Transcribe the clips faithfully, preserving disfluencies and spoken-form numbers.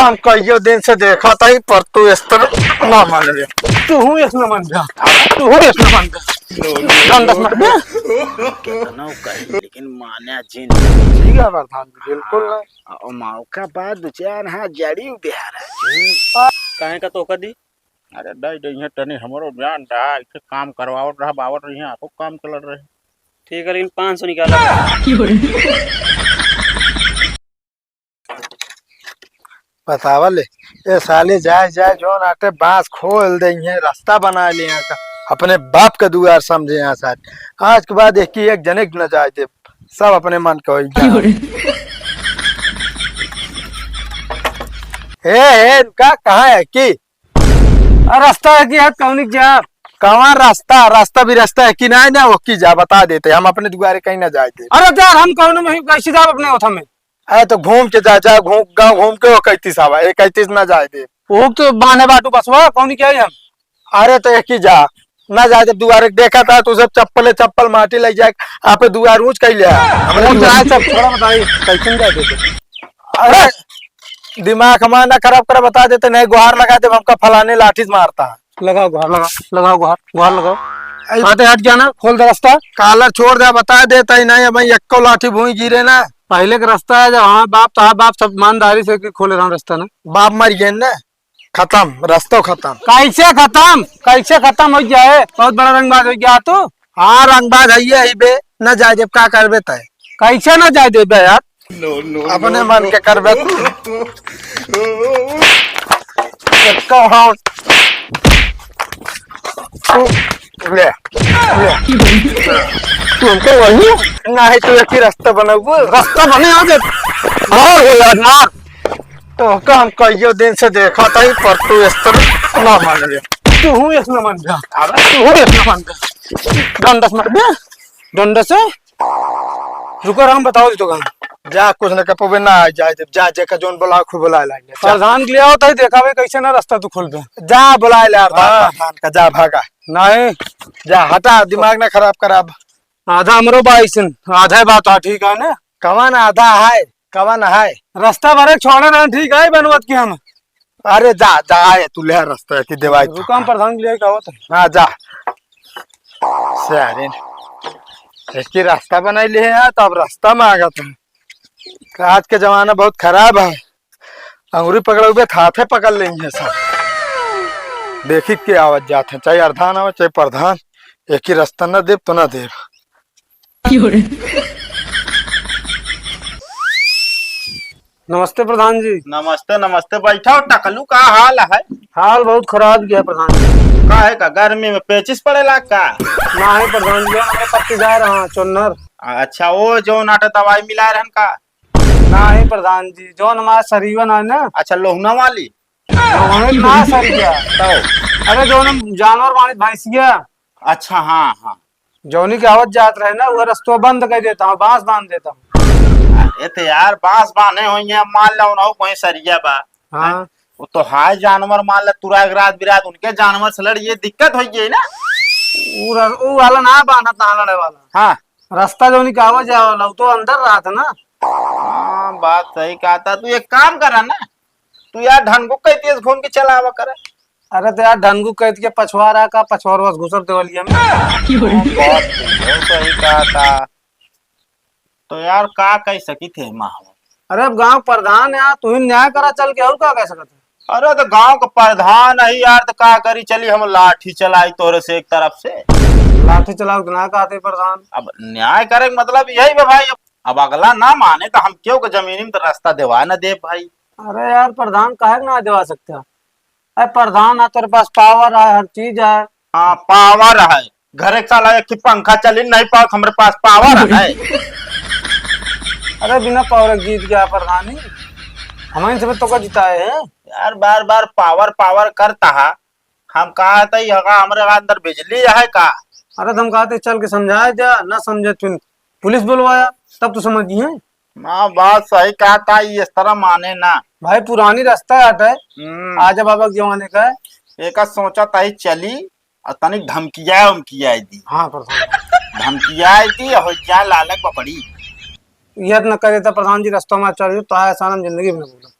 हम कइयो दिन से देखत हई, पर तू एस तरह ना मान ले। तू हूँ एस ना मान जा, तू हूँ एस ना मान जा। डंडस मार बे। केतनो कही, लेकिन माने जिन। ठीक है प्रधान जी, बिल्कुल ना। और मौका बा दो चार हाथ जड़ी बिहार। काहे का तोहका दी? अरे दे दे, इहे तनी हमरो जान रहा, इसे काम करवावत रहा, बावत रही, आपको काम चलत रहे। ठीक है, लेकिन पाँच सौ निकाला। बतावा ले, ए साले जाए जाए जौन आटे बांस खोल दे, इहे रास्ता बना ले यहाँ का, अपने बाप का दुआर समझे यहाँ साथ। आज के बाद एक की एक जने के न जाए दे, सब अपने मन का होई जा। ए, ए, रुका, कहाँ है की? आ, रास्ता है कि यार, कौनी जा? कहाँ रास्ता? रास्ता भी रास्ता है कि नहीं ना, वो की जा, बता देते, हम अपने दुआरे कहीं ना जाए दे। अरे तो यार, हम कौन में कैसे जाब अपने ओथा में? अरे तो घूम के जा, जा, घूम, गाँव घूम के वो इकतीस आवा, इकतीस ना जाए दे। वो तो बाने बाटू बसवा, कौन क्या है हम? अरे तो एक ही जा, ना जाए जब दुआरे देखा था, तू सब चप्पले चप्पल माटी लग जाए, आप दुआर ऊंच कर लिया। हमने ऊंच दुआर आए सब थोड़ा बताई, कैसे जाए दे? अरे दिमाग हमारा ना खराब करा, बता देते नहीं, गुहार लगा दे, हमका फलाने लाठी से मारता है। लगाओ गुहार, लगाओ, लगाओ गुहार, गुहार लगाओ। आई आते हट जाना, खोल दे रास्ता। कालर छोड़ दे, बता देता ही नहीं, अब एक्को लाठी भूमि गिरे ना। पहले का रास्ता है, जब हमारे बाप, तो बाप सब ईमानदारी से खोले रहा रास्ता ना। बाप मर गए ना, खत्म, रास्ता खत्म। कैसे खत्म? कैसे खत्म हो जाए? बहुत बड़ा रंगबाज हो गया तू। हाँ, रंगबाज है ये ही बे, न जाए जब का करबे तय। कैसे न जाए देबे यार? अपने मन के करबे तू। कहाँ? तू ले, ले। तू हमको वही? नहीं, तू एक ही रास्ता बनाऊ। रास्ता बने आगे। मार हो यार, मार। तो का हम कइयो दिन से देखत हई, पर तू एस तरह ना मान ले। तू हूँ एस ना मान जा। अरे तू हूँ एस ना मान जा। डंडस मार बे। डंडस से? रुको राम, बताओ जी तो कहाँ? जा, कुछ न कर पबे, ना आ जाए जब। जा, जेका जोन बोला, खूब बोला लागे। जा। प्रधान के लिए आओ, तई देखा भाई, कैसे ना रास्ता तू खोल दे। जा, बोला ले यार, हाँ। प्रधान का, जा, भागा। नहीं। जा, हटा, दिमाग ना खराब कराब। आधा हमरो बा अइसन, आधा बात, हाँ, ठीक है ना? कवन आधा है? कवन है? रास्ता भरे छोड़े रहन, ठीक है, बनवत के हम। अरे जा, जा, आए, तू ले रास्ता, एती देवाई तो। रुका, हम प्रधान के लिए का होता है? हाँ, जा। सारे ने एक ही रास्ता बनाई ले हैं, तो अब रास्ता में आ गए तुम। आज के जमाना बहुत खराब है, अंगुरी पकड़ोगे तो हाथे पकड़ लेंगे सब। देखी के आवत जात है, चाहे अर्धान आवे, चाहे प्रधान, एक ही रास्ता ना देब तो ना देब। नमस्ते प्रधान जी। नमस्ते, नमस्ते, बैठा हो। टकलू, का हाल है? हाल बहुत खराब गया प्रधान जी। का है, का गर्मी में पेचिस पड़ेला का? नाही प्रधान जी, हमारे पत्ती जा रहा है चोन्नर। अच्छा, वो जो नाटे दवाई मिला रहन का? नाही प्रधान जी, जौन हमारा सरीवन है ना। अच्छा, लोहना वाली? लोहना ना सर गया। तो? अरे जौन हम जानवर बानी भैंसिया। अच्छा, हाँ, हाँ। जौनी के आवत जात रहे ना, वो रस्तो बंद कर देता हूँ, बांस बांध देता हूँ। अरे तो यार, बांस बांधे होइए, मान लो ना, कोई सरिया बा। हाँ। वो तो हाय जानवर, मान ले, तुरा एक रात बिरात उनके जानवर से लड़, ये दिक्कत हो गई ना। उ र-, उ वाला ना बांधत, ना लड़े वाला। हाँ। रास्ता जौनी के आवत जाए वाला, उ तो अंदर रहत ना। हाँ, बात सही कहा था। तू एक काम करा ना, तू यार ढनगुक कह तेज घूम के चला आवा करे। अरे तो यार ढनगुक कह के पछवारा का, पछवारवा से घुसर देवलिया में। हाँ, बात तो सही कहा था। तो यार का कह सकी थे माँ? अरे अब गांव प्रधान है, तू ही न्याय करा चल के, और का कह सकत है? अरे तो गांव का प्रधान है यार, तो का करी, चली हम लाठी चलाई तोरे से एक तरफ से। लाठी चलाओ तो ना कहते प्रधान। अब न्याय करे के मतलब यही बा भाई, अब, अब अगला ना माने तो हम क्यों के जमीन में तो रास्ता देवा ना दे भाई। अरे यार प्रधान काहे के ना देवा सकते हैं? अरे प्रधान है, तेरे पास पावर है, हर चीज है। हाँ, पावर है। घरे के साला एक ही पंखा चली नहीं पावत, हमरे पास पावर है। अरे बिना पावर के जीत गया प्रधानी, हमारे से तो का जिताए है। यार बार बार पावर पावर करता है, हम कहा था यहाँ हमरे अंदर बिजली है का? अरे तो हम कहा थे चल के समझाए जा, ना समझे तुम पुलिस बुलवाया, तब तो समझ गई है। ना, बात सही कहा था, ये इस तरह माने ना। भाई, पुरानी रास्ता हटे, हम्म। आजा बाबा के जमाने का। एका सोचा था ही चली और तनिक धमकिया उमकिया दी। हाँ, प्रधान। धमकिया दी, हो जा लालक पपड़ी। यत्न करे तो प्रधान जी रस्तों में चल, तो ऐसा हम जिंदगी में बोलो।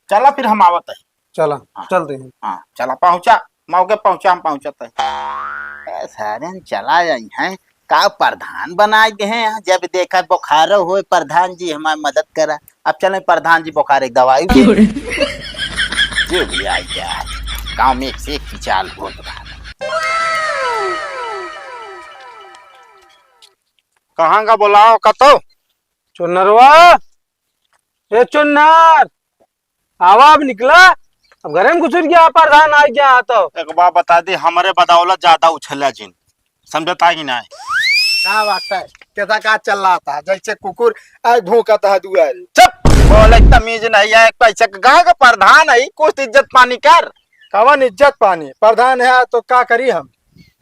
चला फिर हम आवत है। चला, हाँ। चलते हैं। हाँ, चला पहुँचा, मौके पहुँचा, हम पहुँचत है। ए, सारे हम चला आई हैं, का प्रधान बनाए दे हैं यहाँ? जब देखा बुखार होए, प्रधान जी हमारी मदद करा। अब चले प्रधान जी बुखार एक दवाई दे। जो भी आई जाए, गाँव में एक से एक की चाल होत बा। कहाँ का बोलाओ का तो? चुनरवा, ए चुन्नर, आवा अब निकला, अब घरे में घुसुर गया, प्रधान आ गया तो। एक बात बता दे, हमरे बदौलत ज्यादा उछला जिन, समझता कि नहीं? का बात है? कैसा का चल रहा था? जैसे कुकुर आए भौंकता है दुआरे। चुप! बोले तमीज नहीं है, कैसे गाँव का प्रधान है, कुछ इज्जत पानी कर। कवन इज्जत पानी? प्रधान है तो का करी हम?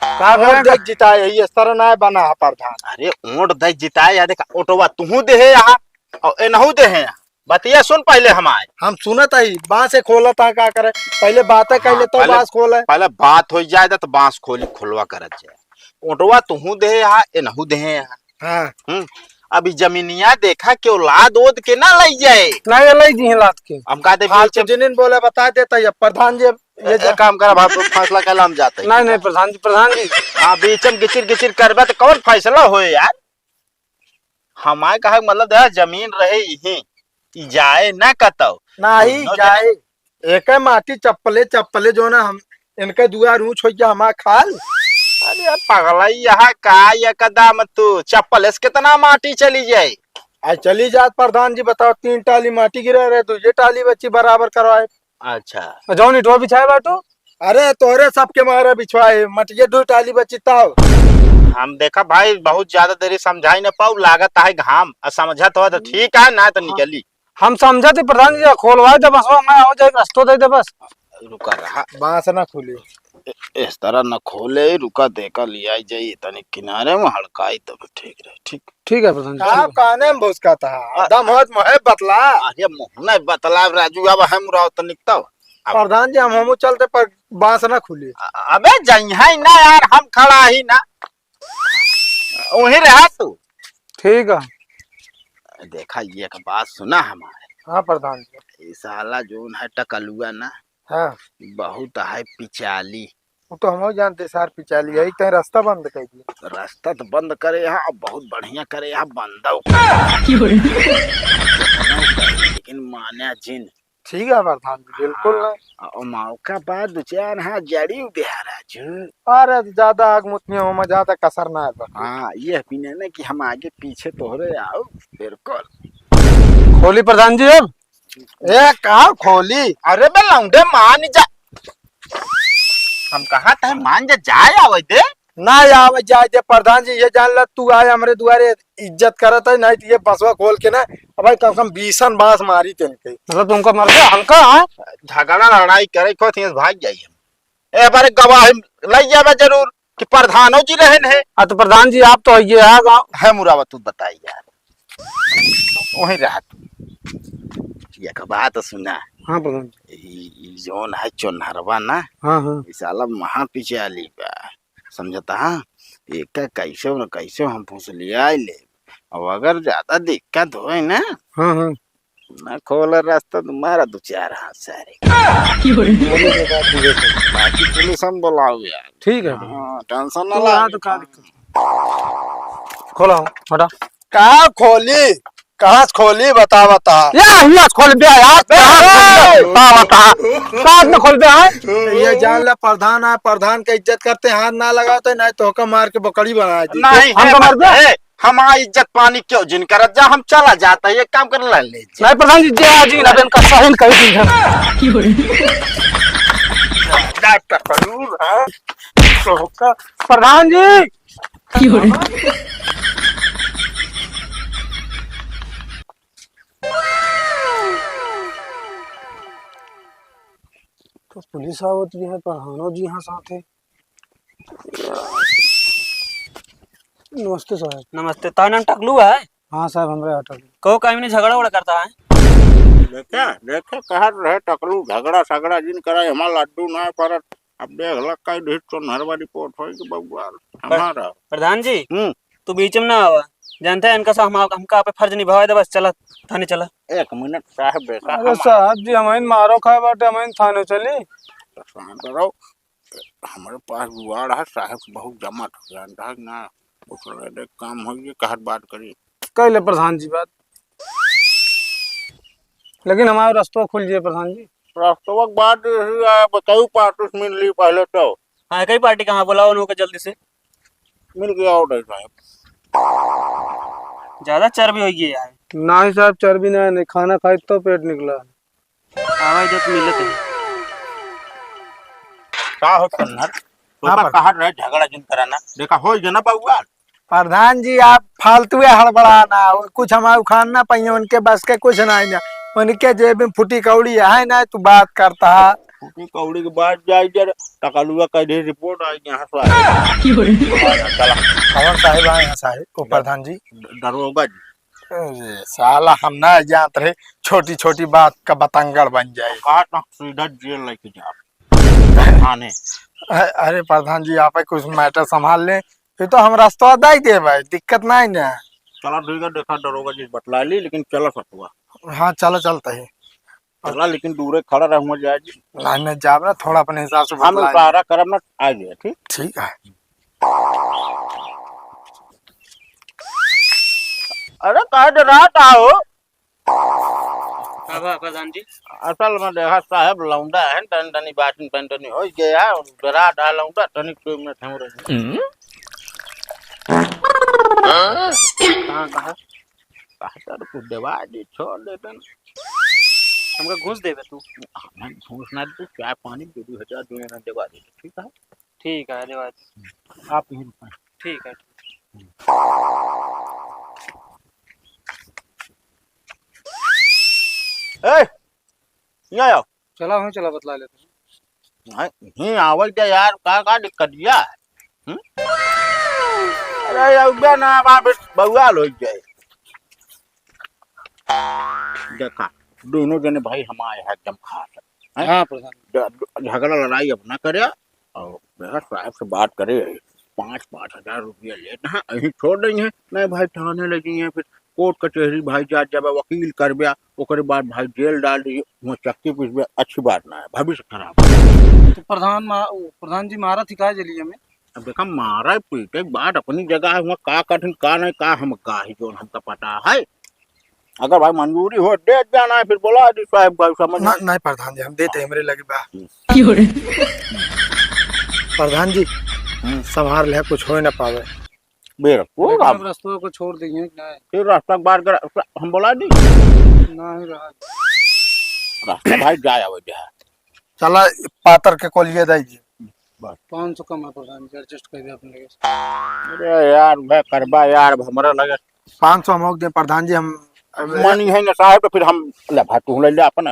का ओट करें? देख जिताए है, ये सरनाय बना है प्रधान। अरे ओट देख जिताए है, देखा ओटवा तुहू दे है यहाँ और एनहू दे है यहाँ। बतिया सुन पहले हमार। हम सुनत हई, बांसे खोलत हा, का करे? पहिले बाते हाँ, कइले तब पहले, बांस खोले। पहले बात होइ जाए दा तो बांस खोली, खोलवा करत जाए। ओटवा तुहू देहे हा, एनहू देहे हा। हाँ। हम्म। अभी जमीनिया देखा के औलाद ओद के ना लई जाए। ना, ये लई जी लात के। हम कहते हाँ, बीच तो जिनिन बोले बता देता ये प्रधान जी, ये ए, जा- एक काम करा, बाप फैसला कर ला, हम जाते हैं। नहीं, नहीं, प्रधान जी, प्रधान जी। हाँ, बीच में गिचिर गिचिर करबे तो कौन फैसला होए यार? हमारे कहा मतलब देखा, जमीन रहे यही, ई जाए ना कतौ। नाही दोनों जाए। जने एक माटी चप्पले चप्पले जो ना हम इनके दुआर ऊंच हो गया हमारा खाल। अरे यार पगला ही यहाँ का एकदम तू चप्पल से कितना माटी चली जाए? आज चली जात प्रधान जी, बताओ, तीन टाली माटी गिरा रहे, तो ये टाली बच्ची बराबर करवाए। अच्छा। जौन इटवा बिछाए बाटू? अरे तोहरे सबके मारे बिछवाए, मटिया दू टाली बची तब। हम देखा भाई, बहुत ज्यादा देरी समझाई न पाऊ, लागत है घाम, आ समझत हो तो ठीक है, ना तो हाँ। निकली। हम समझत ही प्रधान जी, खोलवाए दे बस, मैं हो जाए, रस्तो दे दे बस। रुका रहा। बांस ना खुली। ए-, इस तरह न खोले, रुका देखा लिया जाई, तनी किनारे में हड़काई तब ठीक रहे, ठीक। ठीक है प्रधान जी, का ठीक है। काने में भुसका था? आ- दम होत मोहे बतला। अरे मोहने बतला राजू, अब हम राव तनिक तो। अब प्रधान जी, हम हमू चलते पर बांस ना खुली। अ-, अबे जइहे ना यार, हम खड़ा ही ना। वहीं रहा तू। ठीक है। देखा, ये एक बात सुना हमारे। हाँ प्रधान जी। ई साला जोन है टकलुआ ना, हाँ। बहुत है पिचाली। वो तो हम जानते सार पिचाली है, तैं रास्ता बंद कर दिया। रास्ता तो बंद करे यहाँ, अब बहुत बढ़िया करे यहाँ बंदौ। लेकिन माने जिन। ठीक है प्रधान जी, बिल्कुल हाँ, ना। और मौका बाद दो चार हाँ जड़ी उधे राजू। अरे ज्यादा आग मुतनी हो, मैं ज्यादा कसर ना है बस। हाँ, ये पीने ना कि हम आगे पीछे तोहरे आओ, बिल्कुल। खोली प्रधान जी अब। ए, का खोली? अरे बे लौंडे, मान जा। हम कहा तहे मान जा, जाए आवे दे। ना आवे जाए दे प्रधान जी, ये जान ला तू आए हमरे दुआरे इज्जत करत है, नहीं तो ये बसवा खोल के ना, अब भाई कम से कम बीसन बांस मारी तेन के। मतलब तुमका मर गया, हमका, हाँ? झगड़ा लड़ाई करे को थी, भाग जाइए। ए बारे गवाही लई जावे जरूर कि प्रधानो जी रहन है। आ तो प्रधान जी आप तो ये है गाँव। है मुरावा तू बताई यार। वहीं रहा तू। एक बात सुना। हाँ प्रधान जी। ई, ई जोन है चोन्हरवा ना। हाँ, हाँ। ई साला महा पिचाली बा। समझता हाँ? एका कैसे न कैसे हम फुसलिया ले। अब अगर ज्यादा दिक्कत होए ना। हाँ, हाँ। ना खोल रास्ता तो मारा दो चार हाथ सारे। बोले के बाद तुझे से। बाकी पुलिस हम बुलाओ यार। ठीक है। हाँ, टेंशन ना तो ला। हाँ, तो का दिक्कत? खोला हो, हटा। का खोली? कहाँ से खोली? बता, बता। या, हिया से खोल बे यार। ए! कहाँ से खोल बे? बता, बता। कहाँ से खोल बे, हाँ? ये जान ले, प्रधान है, प्रधान का इज्जत करते हाथ ना लगाते, नहीं तो का मार के बकरी बना दी। नहीं, हम है, तो मर गए। ए, हमार इज्जत पानी क्यों जिन करत जा, हम चला जाता है, एक काम कर ला ले जा। नहीं प्रधान जी, जे आज ही ना, इनका सही कही दी है। डॉक्टर जरूर है। तो का प्रधान जी। तो पुलिस आवत भी है, प्रधानो जी यहाँ साथ है। नमस्ते साहब। नमस्ते, तार नाम टकलू है? हाँ साहब, हमरे यहाँ टकलू। कहो, काहे में झगड़ा उगड़ा करता है? देखे, देखे, कहत रहे टकलू, झगड़ा सगड़ा जिन कराए, हमार लड्डू ना परत। अब देख ला, कई ढीठ तो नरवा रिपोर्ट होई कि बबुआ, पर-, हमारा। प्रधान जी, हम्म। तू बीच में ना आवा। जानते हैं इनका सा-, हम, हमका आपे फर्ज निभावे दे, बस चला, थाने चला। एक मिनट साहब, देखा अरे हम साहब जी, हमइन मारो खाए बाटे, हमइन थाने चली। तो शांत रहो, हमारे पास जुगाड़ है, साहब से बहुत जमा था, जानता है कि ना, उसने काम हो ये कहत बात करी। कह ले प्रधान जी बात, लेकिन हमारा रस्तो खुल जाए प्रधान जी। रस्तो की बात यही है, बताओ पार्टी से मिल ली पहले तो। हाँ, कई पार्टी कहाँ, बुलाओ उनको जल्दी से। मिल गया ऑर्डर साहब। ज्यादा चर्बी हो गई है यार। नहीं साहब, चर्बी नहीं, नहीं खाना खाई तो पेट निकला। आवा इधर तो मिलत है। का हो कन्नर? हाँ, तोका पर- कहा रहे झगड़ा जिन कराना। देखा हो जना बउआ। प्रधान जी, आप फालतू हड़बड़ाना, कुछ हमारे उखाड़ ना पाइए, उनके बस के कुछ नहीं ना, उनके जेब में फुटी कौड़ी है ना, तू बात करता है। फुटी कौड़ी के बात जाए जर, तकलुआ कह दे रिपोर्ट आई यहाँ से आए। चला। कौन साहब आए हैं साहब? वो प्रधान जी। द-, दरोगा जी। अरे साला, हम ना जानत रहे, छोटी छोटी बात का बतंगड़ बन जाए। कहा था सीधा जेल लेके जा थाने। अ-, अरे प्रधान जी, आप कुछ मैटर संभाल लें, ये तो हम रास्ता दे दे भाई, दिक्कत नहीं ना। चला ठीक है, देखा दरोगा जी बतला ली, लेकिन चला सतुआ। हाँ, चला चलता है। चला, लेकिन दूरे खड़ा रहूंगा जाए जी। नहीं, नहीं, जाब ना, थोड़ा अपने हिसाब से हम बतला इशारा करब ना, आ जाए, ठीक? ठीक है। अरे, कहे डरात हो? का बा, प्रधान जी? असल में देखा साहब, लौंडा है, तन तनी बाटिन पेंटनी हो गया, डरात है लौंडा, तनी कोई में थम रहे। हम्म? कहाँ, कहाँ? कहा सर, कुछ देवा दे, छोड़ दे तन। हमका घूस देबे तू? हमें घूस ना दे, चाय पानी दे दू हजार, दो हजार देवा दे, ठीक है? ठीक है, देवा दे। आप यहीं रुकें। ठीक है, ठीक। ए, यहाँ आओ। चला, वहीं चला, बतला लेते हैं। नहीं, नहीं, आवल दे यार, का, का दिक्कत या? हम्म? अरे, अउबे ना, अब आप बउआल हो जाए। देखा, दोनों जने भाई हम आए हैं एकदम खास। हैं? हाँ, प्रधान। ड-, ड-, झगड़ा लड़ाई अब ना करे, और देखा, साहब से बात करे, पाँच, पाँच हजार रुपया लेत हैं, यहीं छोड़ देंगे। नहीं भाई, थाने ले जाइए, फिर कोर्ट कचहरी भाई जा, जब वकील करबे, ओकरे बाद भाई जेल डाल दिए, वहाँ चक्की पीसबे, अच्छी बात ना है, भविष्य खराब। तो प्रधान मा-, ओ, प्रधान जी मारा थी का जलिए में? अब देखा, मारा पीटे के बात अपनी जगह है, वहाँ का कठिन, का नहीं, का हम, का ही जोन हमका पता है। अगर भाई मंजूरी हो, दे जाना है, फिर बोला जी साहब का समझ ना, में। नहीं प्रधान जी, हम देते हैं, हमरे लगे बा। हम्म। प्रधान जी, हम्म। संभाल ले, कुछ हो ना पावे। बेरा, वो लेकिन आप हम रस्तवा को छोड़ देंगे कि नहीं? फिर रास्ता के बाहर कर, हम बोला दी। नहीं रहा। रास्ता भाई जाए आवे दे। चला, पातर के कोलिए दे जी। बस। पाँच सौ कम है प्रधान जी, adjust कर दे अपने लगे से। अरे यार, वह करबा यार, अब हमरा लगे। पाँच सौ हम हो गए प्रधान जी, हम मन ही है ना साहब, तो फिर हम ले भाई, तू ले ले अपने।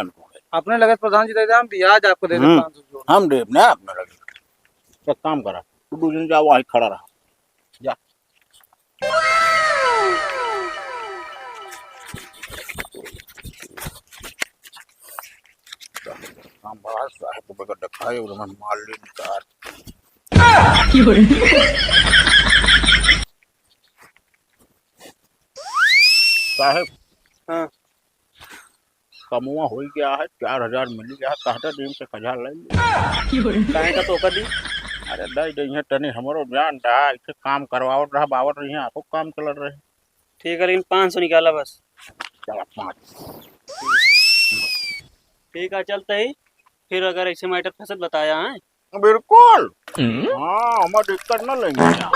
अपने लगे से प्रधान जी दे दे, हम ब्याज आपको दे दे हम्म। पाँच सौ जोड़। हम देब ना अपने लगे। एक काम करा, तू दो दिन जाओ, वहीं खड़ा रहा। जा। काम बड़ा साहब को बगैर दिखाए और मन मार ले निकाल। साहब। हाँ। कमुआ हो गया है, चार हजार मिल गया है, कहता दिन से कजा ले ले। काहे का तो कर दी? अरे दे दे, यहाँ तनी हमरो जान रहा, इसे काम करवावत रहा, बावत रही, आपको काम चल रहे। ठीक है, लेकिन पाँच सौ निकाला बस। चला, पाँच। ठीक है, चलते ही फिर अगर ऐसे मैटर फंसत बताया है। बिल्कुल। हम्म। हाँ, हमार दिक्कत ना लेंगे यार।